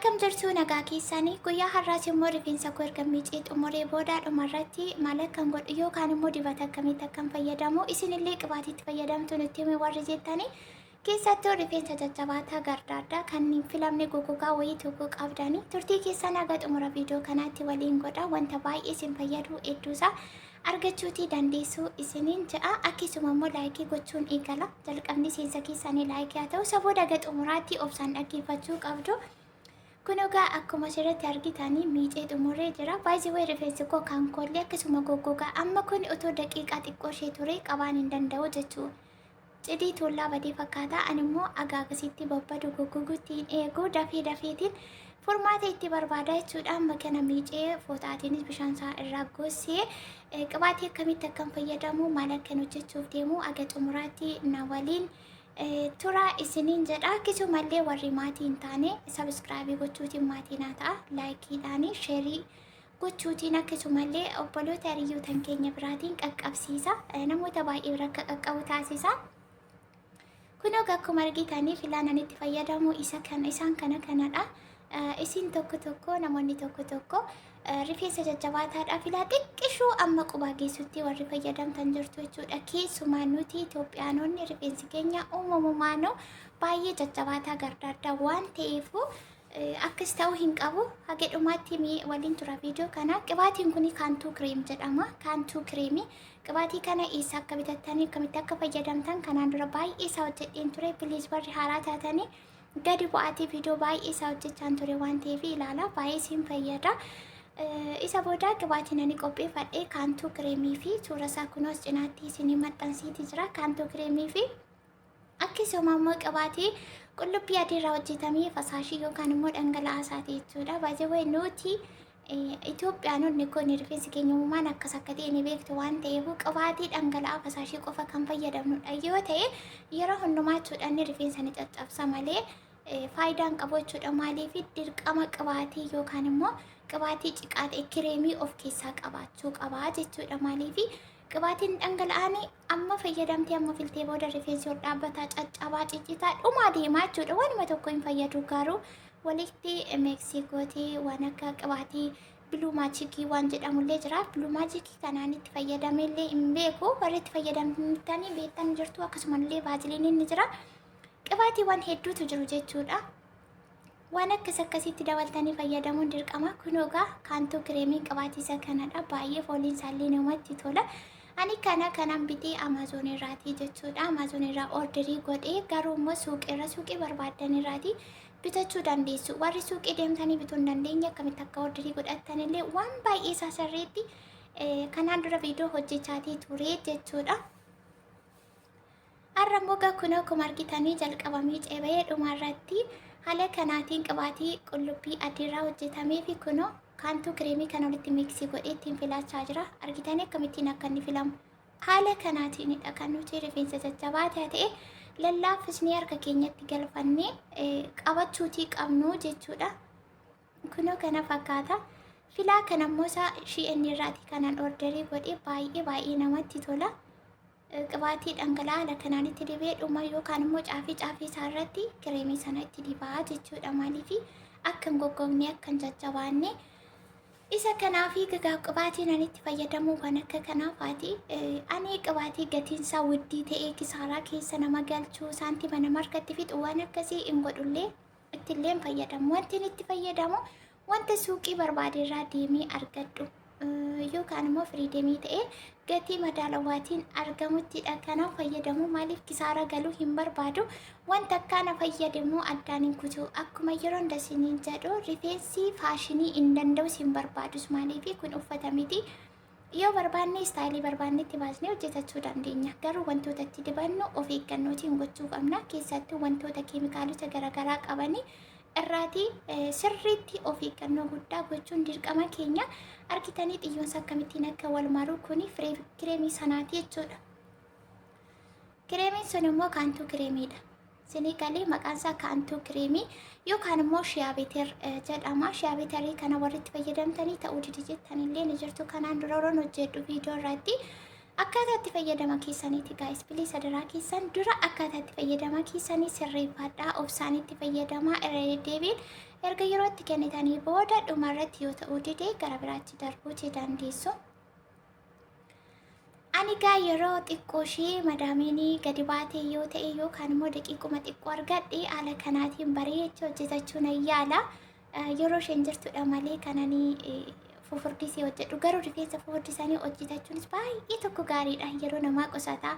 Akkam jirtu, nagaa keessanii? Guyyaa har'aas immoo rifeensa koo erga miicee xumuree booda dhumarratti maal akkan godhu yookaan immoo dibata akkamitti akkan fayyadamu, isinillee qibaatiitti fayyadamtu nutti himi warri jettanii, keessattuu rifeensa jajjabaataa gardaaddaa kan hin filamne gogogaa wayii tokko qabdanii, turtii keessan haga xumura viidiyoo kanaatti waliin godha. Wanta baay'ee isin fayyadu hedduusaa argachuutii dandeessuu isiniin ja'a. Akkasuma immoo like gochuun eegala. Jalqabni seensa keessanii like haa ta'u. Isa booda haga xumuraatti obsaan dhaggeeffachuu qabdu. Kun egaa akkuma asirratti argitanii miicee xumuree jira. Baay'ee rifeensi koo kan koollee akkasuma goggogaa. Amma kun otoo daqiiqaa xiqqoo ishee ture qabaan hin danda'u jechuudha. Cidii tuullaa badii fakkaata. Ani immoo agaagasitti babbadu goggogutti hin eegu, dafee dafeetiin furmaata itti barbaada jechuudha. Amma kana miicee fooxaatiinis bishaan isaa irraa gossee qibaatii akkamitti akkan fayyadamu, maal akkan hojjechuuf deemu aga xumuraatti na waliin tura isiniin jedha. Akkasumallee warri maatii hin taane subscribe gochuutiin maatii naa ta'a. Likeiidhaan, share gochuutiin, akkasumallee obboloota hiriyyootan keenya biraatiin qaqqabsiisa. Namoota baay'ee bira akka qaqqabu taasisa. Kun akkuma argitanii filaan ani itti fayyadamu isa kana, isaan kana kanadha. Isin tokko tokko, namoonni tokko tokko rifeensa jajjabaataadha filaa xiqqishuu amma qubaa geessutti warri fayyadamtan jirtu jechuudha. Keessumaa nuti Itoophiyaanonni rifeensi keenya uumamumaanuu baay'ee jajjabaataa gardaaddaa waan ta'eefu akkas ta'uu hin qabu. Haga dhumaatti mee waliin tura viidiyoo kana. Qibaatiin kun Cantu cream jedhama. Cantu creamii qibaatii kana eessa akka bitattanii, akkamitti akka fayyadamtan kanaan dura baay'ee isaa hojjedheen ture. Please, warri haaraa taatanii gadi bu'aatii viidiyoo baay'ee isaa hojjechaan ture waan ta'eef ilaala, baay'ee isin fayyada. Isa booda qibaatiin ani qopheeffadhe Cantu creamii fi suura isaa kunuus cinaatti isinii maxxansiiti jira. Cantu creamii fi akkasuma immoo qibaatii qullubbii adii irraa hojjetamee fasaashii yookaan immoo dhangala'aa isaati jechuudha. Baay'ee nuti Itoophiyaanonni kun rifeensi keenya uumamaan akkas akka ta'e ni beektu waan ta'eef, qibaatii dhangala'aa fasaashii qofa kan fayyadamnudha yoo ta'e, yeroo hundumaa jechuudha inni rifeensa ni caccabsa malee faayidaan qabu jechuudha. Maaliif? Dirqama qibaatii yookaan immoo qibaatii ciqaa ta'e kireemii of keessaa qabaachuu qabaa jechuudha. Maaliif? Qibaatiin dhangala'aan amma fayyadamtee amma filtee booda rifeensi ol dhaabbataa, caccabaa, ciccitaa dhumaa deemaa jechuudha. Waanuma tokko hin fayyadu. Garuu walitti mix gootee waan akka qibaatii Blue Magic waan jedhamullee jira. Blue Magic kanaan itti fayyadamellee hin beeku. Warri itti fayyadamtanii beektan jirtu. Akkasumallee Vaselineiin ni jira. Qibaatiiwwan hedduutu jiru jechuudha. Waan akkas akkasitti dabaltanii fayyadamuun dirqama. Kun egaa Cantu creamii qibaatii isa kanadha. Baay'ee fooliin isaallee namatti tola. Ani kana kanan bitee Amazon irraatii jechuudha. Amazon irraa order godhee, garuu immoo suuqii irra, suuqii barbaaddan irraatii bitachuu dandeessu. Warri suuqii deemtanii bituu hin dandeenye akkamitti akka order godhattanillee waan baay'ee isaa sirriitti kanaan dura viidiyoo hojjechaatii ture jechuudha. Har'a immoo kun akkuma argitanii jalqaba miicee bahee dhumarratti haala kanaatiin qibaatii qullubbii adiirraa hojjetamee fi kunoo Cantu creamii kana walitti mix godhee ittiin filachaa jira. Argitanii akkamittiin akka inni filamu? Haala kanaatiinidha kan nuti rifeensa jajjabaataa ta'e lallaaffisnee harka keenyatti galfannee qabachuutii qabnu jechuudha. Kunoo kana fakkaata. Filaa kana immoo isaa Shein irraati kanan order godhee, baay'ee baay'ee namatti tola. Qibaatii dhangala'aa haala kanaan itti dibee dhuma yookaan immoo caafii caafii isaa irratti kireemii sana itti dibaa jechuudha. Maaliif? Akka hin goggogne, akka hin jajjabaanne. Isa kanaafi gagaa qibaatiin ani itti fayyadamu waan akka kanaafaati. Ani qibaatii gatiin isaa wuddii ta'ee kisaaraa keessa nama galchuu, saantima nama harkatti fixu waan akkasii hin godhullee, ittillee hin fayyadamu. Wanti inni itti fayyadamu wanta suuqii barbaade irraa deemee argadhu yookaan immoo Freedom ta'ee gatii madaalawaatiin argamuttidha kanaaf fayyadamu. Maaliif? Kisaara galuu hin barbaadu. Wanta akkaana fayyadamu addaan hin kutu. Akkuma yeroo hunda isiniin jedhu, rifeensi fashion hin danda'us, hin barbaadus. Maaliif? Kun uffata miti. Yoo barbaanne style barbaannetti baasnee hojjetachuu dandeenya. Garuu wantoota itti dibannu of eeggannootiin gochuu qabna. Keessattuu wantoota keemikaalota garaagaraa qabanii irraatii sirriitti of eeggannoo guddaa gochuun dirqama keenya. Argitanii xiyyoonsa akkamittiin akka wal maru? Kuni kireemii sanaati jechuudha. Kireemiin sun immoo Cantu creamiidha. Sinii galee? Maqaan isaa Cantu creamii yookaan immoo shea butter jedhama. Shea butterii kana warri itti fayyadamtanii ta'uu didi jettanillee ni jirtu. Kanaan dura yeroon hojjedhu viidiyoo irratti akkaataa itti fayyadama keessaniiti. Guys, please, adaraa keessan, dura akkaataa itti fayyadama keessanii sirreeffadhaa. Obsaan itti fayyadamaa, irra deddeebiin Erga yeroo itti kennitanii booda dhumarratti yoo ta'uu dide gara biraatti darbuuti dandeessu. Ani gaa yeroo xiqqoo ishee madaamiin gadi baatee yoo ta'e yookaan immoo daqiiquma xiqqoo argadhe haala kanaatiin bareechee hojjetachuu nan yaala. Yeroo isheen jirtudha malee kan ani fufurdisee hojjedhu. Garuu rifeensa fufurdisanii hojjetachuunis baay'ee tokko gaariidha. Yeroo namaa qusataa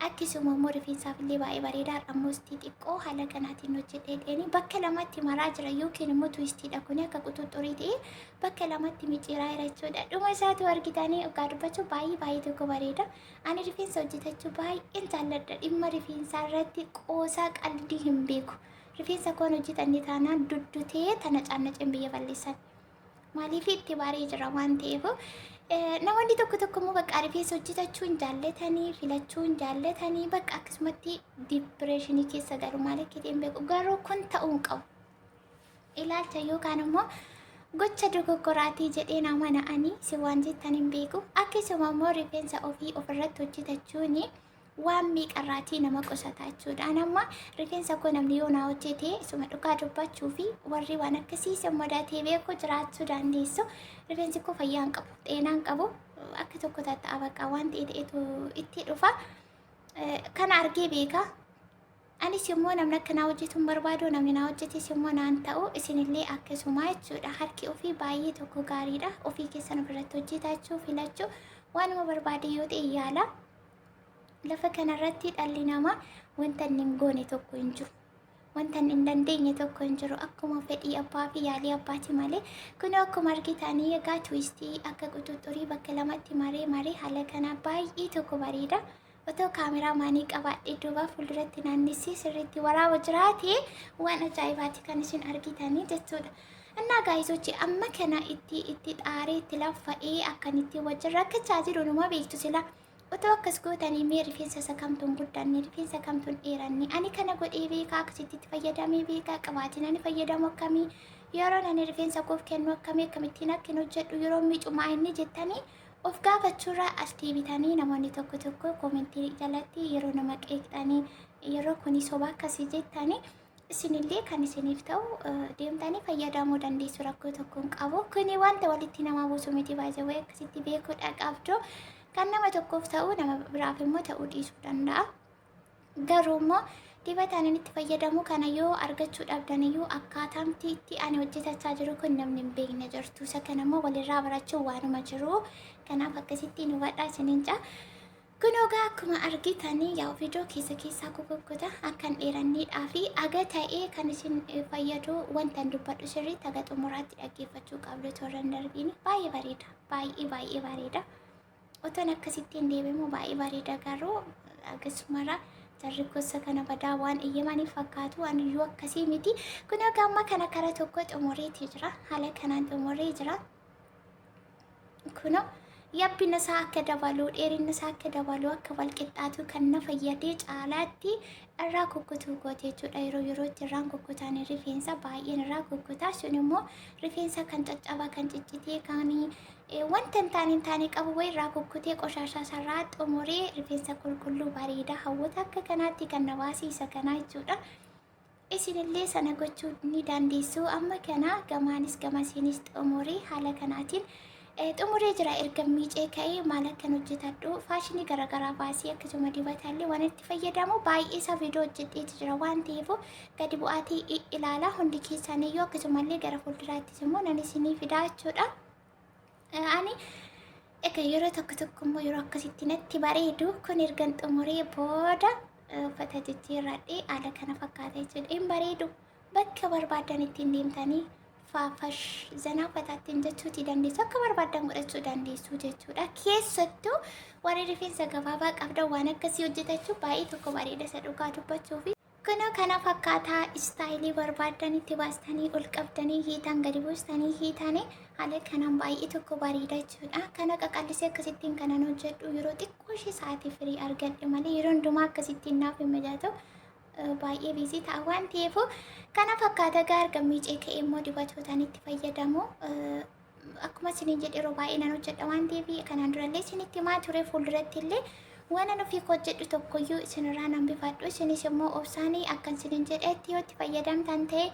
akkasuma immoo rifeensaaf illee baay'ee bareedaa. Ammoo istii xiqqoo haala kanaatiin hojjedhee dheeni bakka lamatti maraa jira yookiin immoo twistiidha kuni akka quxuxxurii ta'e bakka lamatti micciiraa jira jechuudha. Dhuma isaatu argitanii dhugaa dubbachuu baay'ee baay'ee tokko bareeda. Ani rifeensa hojjetachuu baay'een jaalladha. Dhimma rifeensaa irratti qoosaa qaldii hin beeku. Rifeensa koon hojjetanne taanaan duddutee tana caannaceen biyya balleessan. Maaliif itti baaree jira waan ta'eef namoonni tokko tokko immoo bakka rifeensa hojjetachuu hin jaallatanii filachuu hin jaallatanii bakka akkasumatti dipireeshinii keessa galu maal akka ta'e hin beeku garuu kun ta'uu hin qabu. Ilaalcha yookaan immoo gocha dogoggoraatii jedheen amana ani si waan jettan hin beeku akkasuma immoo rifeensa ofii ofirratti hojjetachuun waan meeqarraatii nama qusata jechuudha. Ani amma rifeensa koo namni yoo naa hojjete isuma dhugaa dubbachuu fi warri waan akkasii isin mudatee beeku jiraachuu dandeessu. Rifeensi koo fayyaa hin qabu, xeenaa hin qabu, akka tokko tatta'a bakka waan ta'e ta'etu itti dhufa. Kana argee beeka. Anis immoo namni akka naa hojjetu hin barbaadu, namni naa hojjetes immoo naan ta'u, isinillee akkasuma jechuudha. Harki ofii baay'ee tokko gaariidha. Ofii keessan ofirratti hojjetachuu, filachuu, waanuma barbaade yoo ta'e yaala. Lafa kanarratti dhalli namaa wanta inni hin goone tokko hin jiru. Wanta inni hin dandeenye tokko hin jiru. Akkuma fedhii abbaa fi yaalii abbaati malee. Kun akkuma argitanii egaa twistii akka quxuxxurii bakka lamatti maree maree haala kanaa baay'ee tokko bareeda. Otoo kaameraa maanii qabaadhee duubaa fuulduratti naannessee sirriitti waraaba jiraate waan ajaa'ibaati kan isin argitanii jechuudha. Innaa gaayizochi amma kana itti itti xaaree itti laffa'ee akkanitti wajjin rakkachaa jiru numa beektu sila. Otoo akkas gootanii mee rifeensa isa kamtu hin guddanne, rifeensa kamtu hin dheeranne, ani kana godhee beekaa, akkasitti itti fayyadamee beekaa, qabaatiin ani fayyadamu akkamii, yeroon ani rifeensa koof kennu akkamii, akkamittiin akka hin hojjedhu, yeroo miicumaa inni jettanii of gaafachuurraa as deebitanii namoonni tokko tokko koomentii jalatti yeroo nama qeeqxanii yeroo kuni soba akkasii jettanii isinillee kan isiniif ta'u deemtanii fayyadamuu dandeessu rakkoo tokko hin qabu. Kuni wanta walitti nama buusu miti baay'ee akkasitti beekuudha qabdu. Kan nama tokkoof ta'u nama biraaf immoo ta'uu dhiisuu danda'a. Garuu immoo dibata ani itti fayyadamu kana yoo argachuu dhabdan iyyuu akkaataamti itti ani hojjetachaa jiru kun namni hin beekne jirtu. Isa kana immoo walirraa barachuun waanuma jiru. Kanaaf akkasittiin hubadhaa isiniin jaa. Kunoo gaa akkuma argitanii yaa viidiyoo keessa keessaa kukukkuta akkan dheeranneedhaa fi aga ta'ee kan isin fayyadu wanta dubbadhu sirriitti aga xumuraatti dhaggeeffachuu qabdu toorran darbiin baay'ee bareeda baay'ee baay'ee bareeda. Otoon akkasittiin deebimu baay'ee bareeda garuu akkasumarra jarri gosa kana badaa waan eeyyamaniif fakkaatu waan iyyuu akkasii miti. Kunoo gaa amma kana kara tokko xumureeti jira haala kanaan xumuree jira. Kunoo yabbina isaa akka dabalu, dheerinna isaa akka dabalu, akka wal qixxaatu kan na fayyadee caalaatti irraa kukkutuu goote jechuudha. Yeroo yerootti irraan kukkutaan rifeensa baay'een irraa kukkutaa. Sun immoo rifeensa kan caccabaa, kan ciccitee, kan wanta hin taane hin taane qabu wayii irraa kukkutee qoshaashaa isaarraa xumuree rifeensa qulqulluu bareedaa hawwata akka kanaatti kan na baasii isa kanaa jechuudha. Isinillee sana gochuu ni dandeessu. Amma kana gamaanis gamasiinis xumuree haala kanaatiin xumuree jira. Erga miicee ka'ee maal akkan hojjetadhu faashinii garaagaraa baasee akkasuma dibataallee waan itti fayyadamu baay'ee isaa viidiyoo hojjedheetu jira waan ta'eef gadi bu'aatii ilaalaa hundi keessaniyyuu akkasumallee gara fuulduraattis immoo nan isinii fidaa jechuudha. Ani egaa yeroo tokko tokko immoo yeroo akkasitti natti bareedu kun ergan xumuree booda uffata jijjiirradhee haala kana fakkaata jechuudha. Hin bareedu bakka barbaadan ittiin deemtanii faafash zanaa uffataa ittiin jechuutii dandeessu akka barbaadan godhachuu dandeessu jechuudha. Keessattuu warri rifeensa gabaabaa qabdan waan akkasii hojjetachuu baay'ee tokko bareeda isa dhugaa dubbachuufi. Kunoo kana fakkaataa istaayilii barbaaddan itti baastanii ol qabdanii hiitan gadi buustanii hiitanii haala kanaan baay'ee tokko bareeda jechuudha. Kana qaqallisee akkasittiin kanan hojjedhu yeroo xiqqoo ishee sa'aatii firii argadhe malee yeroo hundumaa akkasittiin naaf hin mijatu baay'ee biizii ta'a waan ta'eef kana fakkaata gaa erga miicee ka'ee immoo dibatootaan itti fayyadamu. Akkuma isiniin jedhe yeroo baay'ee nan hojjedha waan ta'eef kanaan durallee isinitti himaa ture fuulduratti illee Waan an ofii koo hojjedhu tokkoyyuu isinirraa nan bifadhu. Isinis immoo obsaanii akkan isinin jedhetti yoo itti fayyadamtan ta'e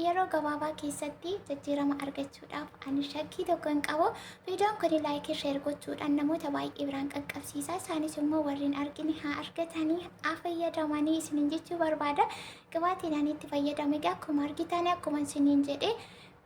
yeroo gabaabaa keessatti jijjiirama argachuudhaaf ani shakkii tokko hin qabu. Viidiyoon kun laayikii sheer gochuudhaan namoota baay'ee biraan qaqqabsiisa. Isaanis immoo warri hin argine haa argatanii haa fayyadamanii isinin jechuu barbaada. Qibaatiin ani itti fayyadame egaa akkuma argitan akkuma isiniin jedhe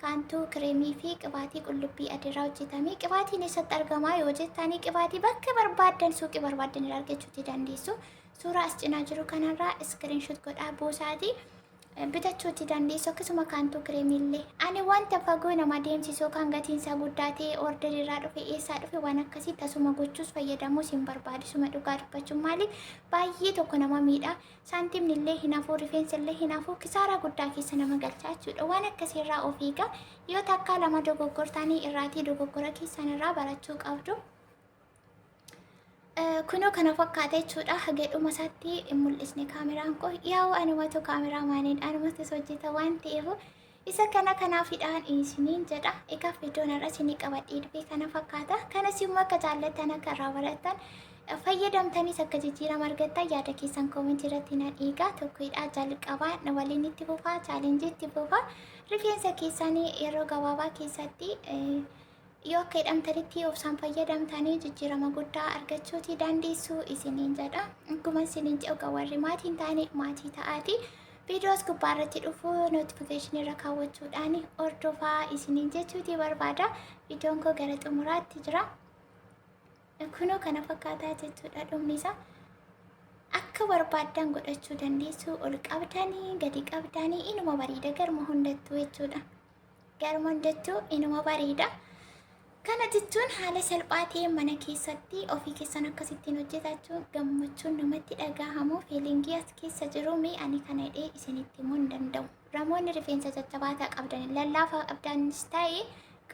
Kaantuu kireemii fi qibaatii qullubbii adiirraa hojjetame. Qibaatiin eessatti argama yoo jettanii qibaatii bakka barbaaddan suuqii barbaaddan irraa argachuutti dandeessu. Suuraa as cinaa jiru kanarraa iskiriinshoot godhaa buusaati bitachuutti dandeessu. Akkasuma kaantuu kireemii illee. Ani wanta fagoo nama deemsisu kan gatiin isaa guddaa ta'e orderii irraa dhufe eessaa dhufe waan akkasii tasuma gochuus fayyadamuus hin barbaadu. Suma dhugaa dubbachuun maaliif baay'ee tokko nama miidha. Saantimni illee hin hafu, rifeensi illee hin hafu, kisaaraa guddaa keessa nama galcha jechuudha. Waan akkasii irraa of eegaa. Yoo takkaa lama dogoggortanii irraatii dogoggora keessan irraa barachuu qabdu. Kunoo kana fakkaata jechuudha. Haga dhuma isaatti hin mul'isne kaameraan koo. Yaa'u anumatu kaameraa maaniidha. Anumatu hojjeta waan ta'eef isa kana kanaafidhaan isiniin jedha. Egaa viidiyoon har'a isinii qabadhee dhufe kana fakkaata. Kanas immoo akka jaallattan akka irraa barattan fayyadamtanis akka jijjiirama argattan yaada keessan koomentii irratti na dhiigaa. Tokkoidhaa jalqabaa na waliin itti fufaa chaalenjii itti fufaa. Rifeensa keessanii yeroo gabaabaa keessatti yoo akka jedhamtanitti obsaan fayyadamtanii jijjiirama guddaa argachuuti dandeessu isiniin jedha. Akkuma isiniin jedhu warri maatii hin taane maatii ta'aati. Viidiyoos gubbaa irratti dhufu notifiikeeshinii irra kaawwachuudhaan hordofaa isiniin jechuuti barbaada. Viidiyoon koo gara xumuraatti jira. Kunoo kana fakkaataa jechuudha dhumni isaa. Akka barbaaddan godhachuu dandeessu ol qabdanii gadi qabdanii inuma bareeda garma hundattuu jechuudha. Garuma hundattuu inuma bareeda. Kana jechuun haala salphaa ta'een mana keessatti ofii keessan akkasittiin hojjetachuun gammachuun namatti dhagahamu feelingii as keessa jiru mee ani kana hidhee isinitti himuu hin danda'u. Namoonni rifeensa jajjabaataa qabdan lallaafaa qabdanis ta'e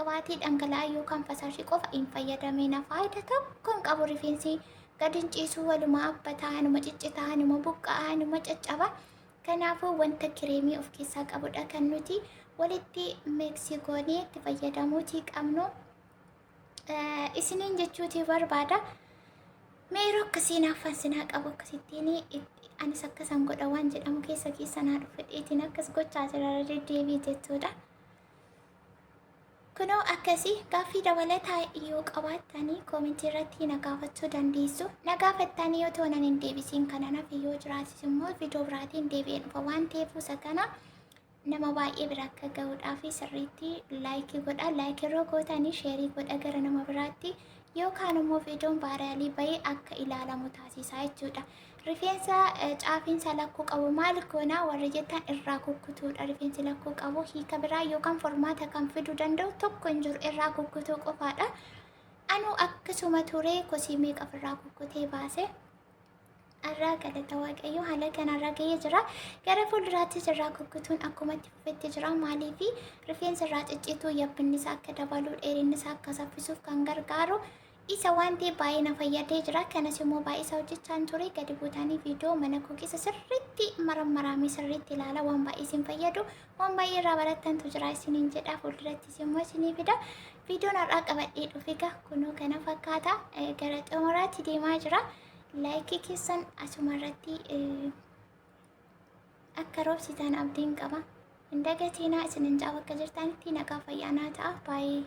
qibaatii dhangala'aa yookaan fasaashii qofa hin fayyadamina. Faayida tokko hin qabu rifeensi gadi hin ciisu waluma abbataa, numa ciccitaa, numa buqqa'aa, numa caccaba. Kanaafuu wanta kireemii of keessaa qabudha kan nuti walitti meeksii goonee itti fayyadamuutii qabnu isiniin jechuutii barbaada. Mee yeroo akkasii naaffan sinaa qabu akkasittiin anis akkasan godha waan jedhamu keessa keessa naa dhufedheetiin akkas gochaa jira irra deddeebii jechuudha. Kunoo akkasii gaaffii dabalataa yoo qabaattanii koomentii irratti na gaafachuu dandeessu. Na gaafattanii yoo ta'u nan hin deebisiin kana nafi yoo jiraatis immoo viidiyoo biraatiin deebi'ee dhufa waan ta'eef isa kana nama baay'ee bira akka ga'uudhaaf sirriitti laayikii godha. Laayikii yeroo gootanii sheerii godha gara nama biraatti yookaan immoo viidiyoon vaayiraalii bahee akka ilaalamu taasisaa jechuudha. Rifeensa caafiinsa lakkuu qabu maal goona warri jettan irraa kukkutuudha. Rifeensi lakkuu qabu hiika biraa yookaan formaata kan fiduu danda'u tokko hin jiru irraa kukkutuu qofaadha. Anuu akkasuma ture kosii meeqa ofirraa kukkutee baase. Irraa galata Waaqayyoo haala kanarra ga'ee jira. Gara fuulduraattis irraa kukkutuun akkuma itti fufetti jira. Maaliif rifeensi irraa ciccituu yabbinni isaa akka dabalu dheerinni isaa akka saffisuuf kan gargaaru isa waan ta'eef baay'ee na fayyadee jira. Kanas immoo baay'ee isaa hojjechaan ture. Gadi buutanii viidiyoo mana koo keessa sirriitti marammaraamee sirriitti ilaala. Waan baay'ee isin fayyadu, waan baay'ee irraa barattantu jira isiniin jedha. Fuuldurattis immoo isinii fida. Viidiyoon har'aa qabadhee dhufe egaa kunoo kana fakkaata. Gara xumuraatti deemaa jira. Laayikii keessan asuma irratti akka roobsitan abdiin qaba. Hin dagatinaa isinin jaa bakka jirtanitti nagaa fayyaa naa ta'a. Baay'ee.